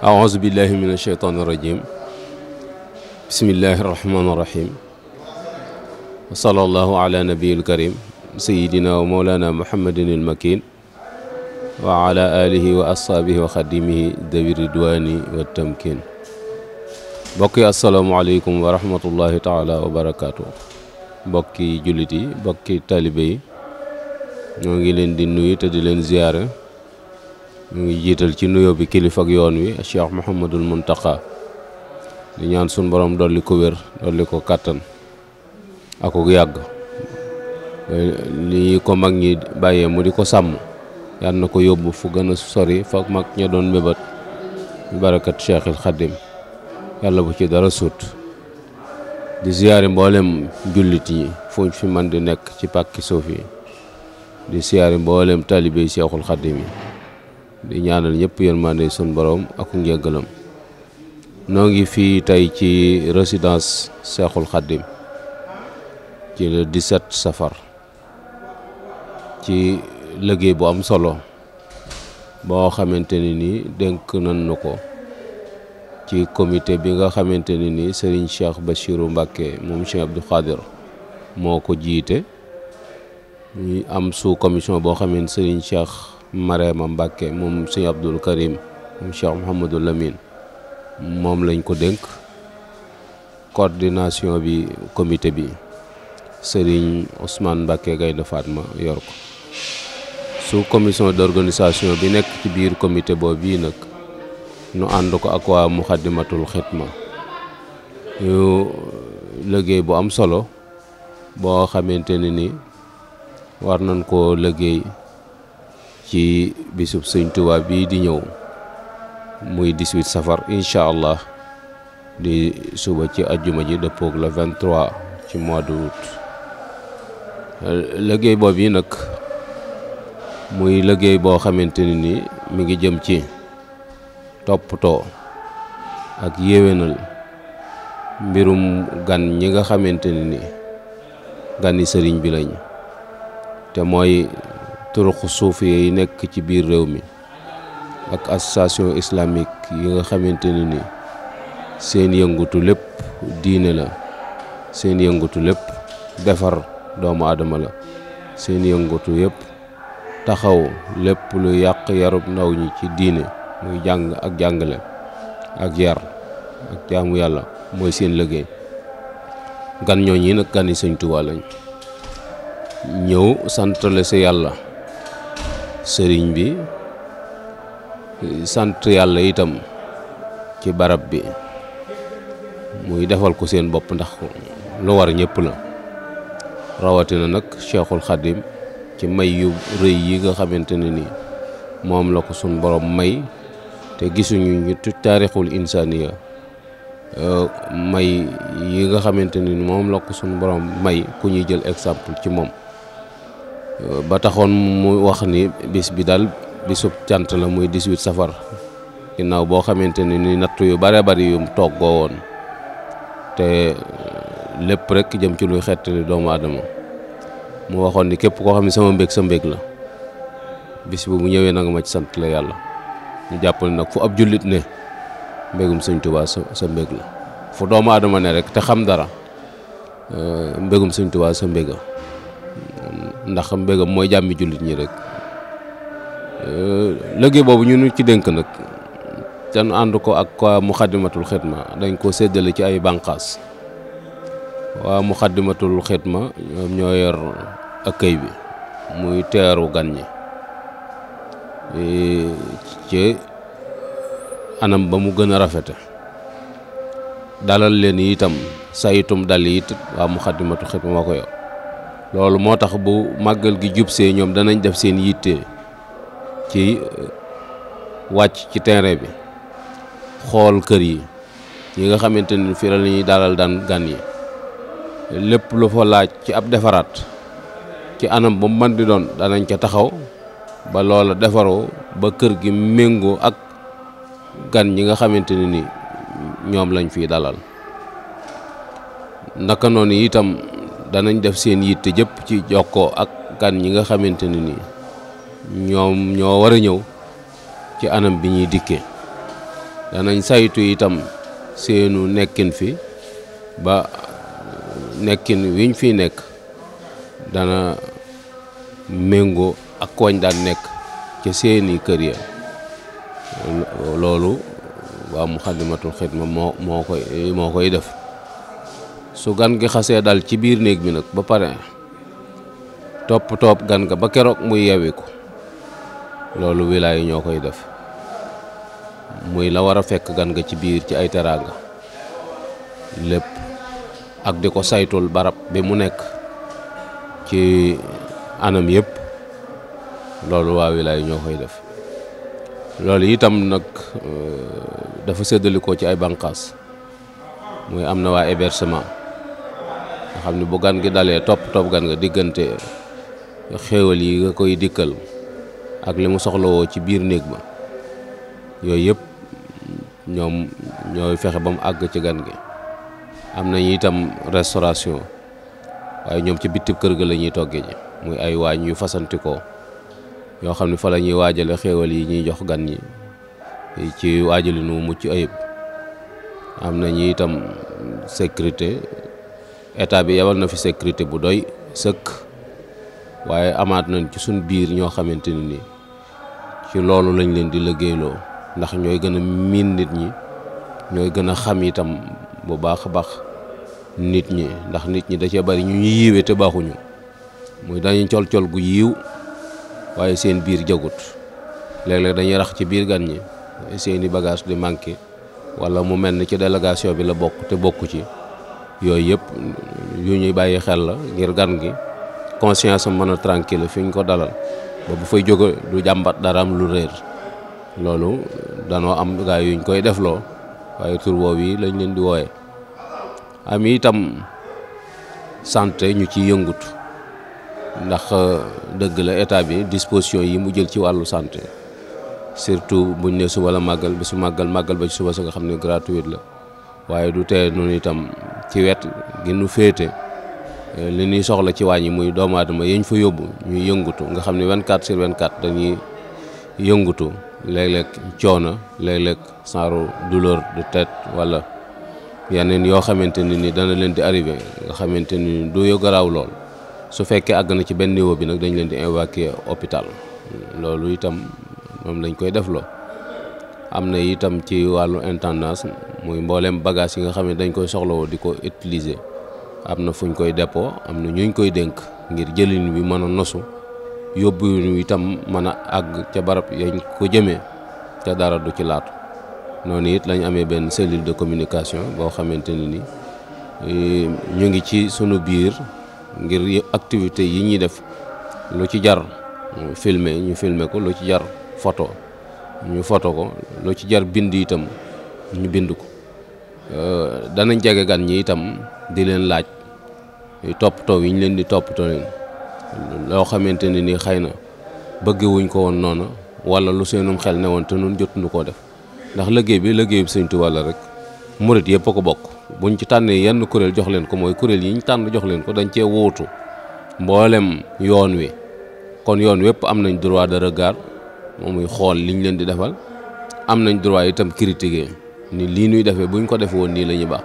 أعوذ بالله من الشيطان الرجيم بسم الله الرحمن الرحيم وصلى الله على نبي الكريم سيدنا ومولانا محمد المكين وعلى آله وأصحابه وخدمه ذوي الرضوان والتمكين. bokki asalaamaaleykum wa rahmatullahi taala wa barakaatu. bokki jullit yi bokki taalibe yi ñoo ngi leen di nuyu te di leen ziyaare. ñu ngi jiital ci nuyoo bi kilifa ak yoon wi Cheikh Mouhamadul Mountakha di ñaan sun borom dolli ko wér dolli ko kàttan ak yàgg li ko mag ñi bàyyee mu di ko sàmm yal na ko yóbbu fu gën a sori fa mag ña doon mébat barakat Cheikhil Khadim yàlla bu ci dara suut. di ziyaare mboolem jullit yi fuñ fi man di nekk ci pàkki suuf yi di ziyaare mboolem taalibe yi Cheikhul Khadim yi di ñaanal ñëpp yërmande sun borom ak njëggalam. noo ngi fii tey ci résidence Cheikhul Khadim ci le 17 safar ci liggéey bu am solo boo xamante ni nii dénk nañ nu ko ci comité bi nga xamante ni nii Serigne Cheikh Bachirou Mbacké moom Cheikh Abdou Khadir moo ko jiite. ñu am sous commission boo xamante Serigne Cheikh Marema Mbacké moom Serigne Abdoul Karim moom Cheikh Mouhamadou Lamine moom lañ ko dénk. coordination bi comité bi Serigne Ousmane Mbacké Gaïndé Fatma yor ko. sous commission d'organisation bi nekk ci biir comité boobu bii nag nu ànd ko ak waa Muxaddamatul Xidma yu liggéey bu am solo boo xamante ne ni war nañ koo liggéey ci bisub Sëñ Tuubaa bii di ñëw muy 18 safar incha allah di suba ci ajjuma ji dëppoog le 23 ci mois d'août. liggéey boobu yi nag muy liggéey boo xamante ne ni mi ngi jëm ci toppatoo ak yéwénal mbirum gan ñi nga xamante ne ni gani sëriñ bi lañ te mooy turuq suufi yi nekk ci biir réew mi ak association islamique yi nga xamante ne ni seen yëngutu lépp diine la, seen yëngutu lépp defar doomu aadama la, seen yëngutu yëpp taxaw lépp lu yàq yarub ndaw ñi ci diine muy jàng ak jàngale ak yar ak jaamu yàlla mooy seen liggéey. gan ñooñi nag gan yi Sëñ Tuubaa lañ ñëw santale si yàlla sëriñ bi, sant yàlla itam ci barab bi muy defal ko seen bopp ndax lu war ñëpp la, rawatina nag Cheikhul Khadim ci may yu rëy yi nga xamante ne ni moom la ko suñ borom may te gisuñu ñu taarixul insaniya may yi nga xamante ne ni moom la ko suñ borom may ku ñuy jël exemple ci moom. ba taxoon mu wax ni bis bi daal bisub cant la muy 18 safar ginnaaw boo xamante ne ni natt yu bare bari yu toggoo woon te lépp rek jëm ci luy xettali doomu aadama. mu waxoon ni képp koo xam ne sama mbég sa mbég la bis bu ñëwee na nga ma ci sant la yàlla. ñu jàpp ne nag fu ab jullit ne mbégum Sëñ Tuubaa sa mbég la, fu doomu aadama ne rek te xam dara mbégum Sëñ Tuubaa sa mbéga, ndax mbégam mooy jàmmi jullit ñi rek. liggéey boobu ñu ci dénk nag te nu ànd ko ak waa Muxaddamatul Xidma dañ ko séddale ci ay bànqaas. waa Muxaddamatul Xidma ñoom ñoo yor accueil bi muy teeru gan ñi ci anam ba mu gën a rafete, dalal leen itam saytum dal yi it waa Muxaddamatul Xidma moo ko yor. loolu moo tax bu màggal gi jubsee ñoom danañ def seen yitte ci wàcc ci terrain bi xool kër yi nga xamante ni fii la ñuy dalal daan gan yi, lépp lu fa laaj ci ab defaraat ci anam ba mu mën di doon danañ ca taxaw ba loola defaroo ba kër gi méngoo ak gan ñi nga xamante ne ni ñoom lañ fiy dalal. naka noonu itam danañ def seen yitte jëpp ci jokkoo ak gan ñi nga xamante ne ni ñoom ñoo war a ñëw ci anam bi ñuy dikkee danañ saytu itam seenu nekkin fi ba nekkin wiñ fi nekk dana méngoo ak koñ daan nekk ca seeni kër ya. loolu waa Muxaddamatul Xidma moo koy def. su gan gi xasee dal ci biir néeg bi nag ba pare topp gan ga ba keroog muy yewiku loolu wilaaya yi ñoo koy def, muy la war a fekk gan ga ci biir ci ay teraanga lépp ak di ko saytul barab bi mu nekk ci anam yëpp, loolu waa wilaaya yi ñoo koy def. loolu itam nag dafa séddalikoo ci ay bànqaas, muy am na waa hébergement nga xam ne bu gan gi dalee topp gan nga diggante xéewal yi nga koy dikkal ak li mu soxlawoo ci biir néeg ba, yooyu yëpp ñoom ñooy fexe ba mu àgg ci gan gi. am nañu itam restauration, waaye ñoom ci bitib kër ga la ñuy toggee ji, muy ay waañ yu fasantikoo yoo xam ne fa la ñuy waajale xéewal yi ñuy jox gan ñi ci waajalinu mucc ayib. am nañu itam sécurité, état bi yabal na fi sécurité bu doy sëkk, waaye amaat nañ ci suñ biir ñoo xamante ni ci loolu lañ leen di liggéeyloo, ndax ñooy gën a miin nit ñi, ñooy gën a xam itam bu baax a baax nit ñi, ndax nit ñi da cee bari ñu ñuy yiiwee te baaxuñu, muy dañuy col gu yiiw waaye seen biir jagut. léeg-léeg dañuy rax ci biir gan ñi seeni bagage di manqué, wala mu mel ni ci délégation bi la bokk te bokku ci. yooyu yëpp yu ñuy bàyyi xel la ngir gan gi conscience am mën a tranquille fi ñu ko dalal ba bu fay jóge du jàmbat dara am lu réer. loolu danoo am gaa yuñ koy defloo, waaye tur woow yi lañ leen di wooye. am itam santé ñu ci yëngut, ndax dëgg la état bi disposition yi mu jël ci wàllu santé, surtout buñ ne suba la màggal bi su màggal ba ci suba sa nga xam ne gratuite la, waaye du tee noonu itam ci wet gi nu féete li ñuy soxla ci wàññi muy doomu aadama yañ fa yóbbu ñuy yëngutu, nga xam ne 24/24 dañuy yëngutu. léeg-léeg coono, léeg-léeg genre douleur de tête wala yeneen yoo xamante ni dana leen di arrivé, nga xamante ni du yo garaaw lool. su fekkee àgg na ci benn niveau bi nag dañ leen di évacuer hôpital. loolu itam moom lañ koy defloo. am na itam ci wàllu intendance, muy mboolem bagage yi nga xam ne dañ koy soxlawoo di ko utiliser, am na fuñ koy dépôt, am na ñuñ koy dénk ngir jëlin wi mën a nosu, yóbbu itam mën a àgg ca barab yañ ko jëmee ca dara du ci laatu. noonu it lañ amee benn cellule de communication boo xamante ni ñu ngi ci sunu biir ngir activité yi ñuy def, lu ci jar filmer ñu filmer ko, lu ci jar photo ñu photo ko, lu ci jar bind itam ñu bind ko. danañ jege gan ñi itam di leen laaj toppatoo yi ñu leen di toppatoo leen loo xamante ne ni xëy na bëggewuñ ko woon noonu, wala lu seenum xel ne woon te nun jotuñu koo def. ndax liggéey bi Sëñ Tuubaa la rek, murit yëpp a ko bokk. buñ ci tànnee yenn kuréel jox leen ko, mooy kuréel yi ñu tànn jox leen ko dañ cee wóotu mboolem yoon wi. kon yoon wépp am nañ droit de regard, moom muy xool liñ leen di defal. am nañ droit itam critiquer ni lii ñuy defee buñ ko def woon nii la ñuy baax.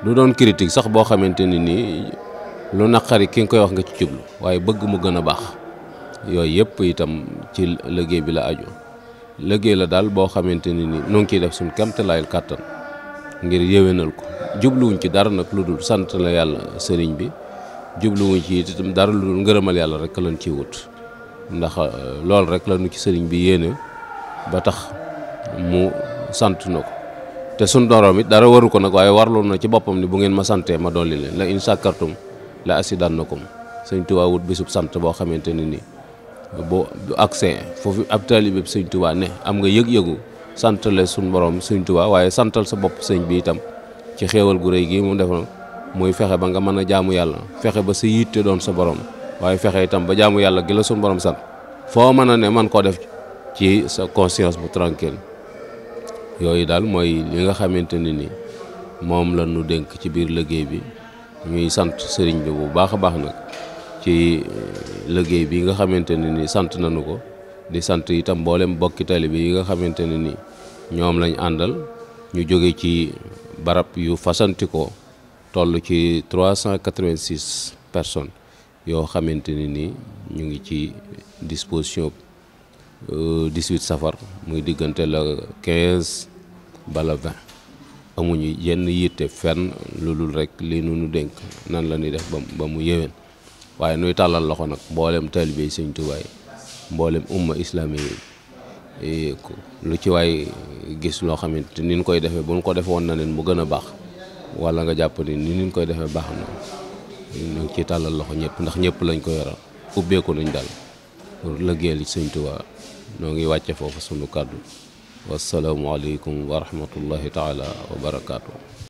du doon critique sax boo xamante ni nii lu naqari ki nga koy wax nga ci jublu, waaye bëgg mu gën a baax. yooyu yëpp itam ci liggéey bi la aju. liggéey la daal boo xamante ni nii nu ngi ciy def suñ kéemtalaayal kàttan ngir yéwénal ko. jubluwuñ ci dara nag lu dul sant la yàlla sëriñ bi, jubluwuñ ci itam dara lu dul ngërëmal yàlla rek lañ ciy wut. ndax loolu rek la nu ci sëriñ bi yéene ba tax mu sant na ko. te suñ dooroom it dara waru ko nag, waaye warlu na ci boppam ni bu ngeen ma santee ma dolli leen, la in sàkkartum la asidannakum. Sëñ Tuubaa wut bisub sant boo xamante ni nii bu accès foofu ab taalibe bi Sëñ Tuubaa ne am nga yëg-yëgu santale suñ borom Sëñ Tuubaa, waaye santal sa bopp sëñ bi itam ci xéewal gu rëy gi mu def muy fexe ba nga mën a jaamu yàlla, fexe ba sa yitte doon sa borom, waaye fexe itam ba jaamu yàlla gi la suñ borom sant foo mën a ne man koo def ci sa conscience bu tranquille. yooyu daal mooy li nga xamante ne ni moom la ñu dénk ci biir liggéey bi. ñuy sant sëriñ bi bu baax a baax nag ci liggéey bi nga xamante ne ni sant nañu ko, di sant itam mboolem bokki taalibe yi nga xamante ne ni ñoom lañ àndal ñu jóge ci barab yu fasanti ko toll ci 386 personnes yoo xamante ni ñu ngi ci disposition 18 safar muy diggante la 15 ba la 20 amuñu yenn yitte fenn lu dul rek li nu dénk nan la ñuy def ba mu yéwén waaye nuy tàllal loxo nag mboolem taalibe yi Sëñ Tuubaa mboolem umma islami yi lu ci waay gis loo xamante ni ñu koy defee bu ñu ko defee woon na leen mu gën a baax wala nga jàpp ni ñu koy defee baax na ñu ngi ciy tàllal loxo ñëpp ndax ñëpp lañ ko yoral ubbeeku nañ daal pour liggéeyal Sëñ Tuubaa noo ngi wàcce foofu sunu kàddu wasalaamualeykum wa rahmatullahi taala wa barakaatu.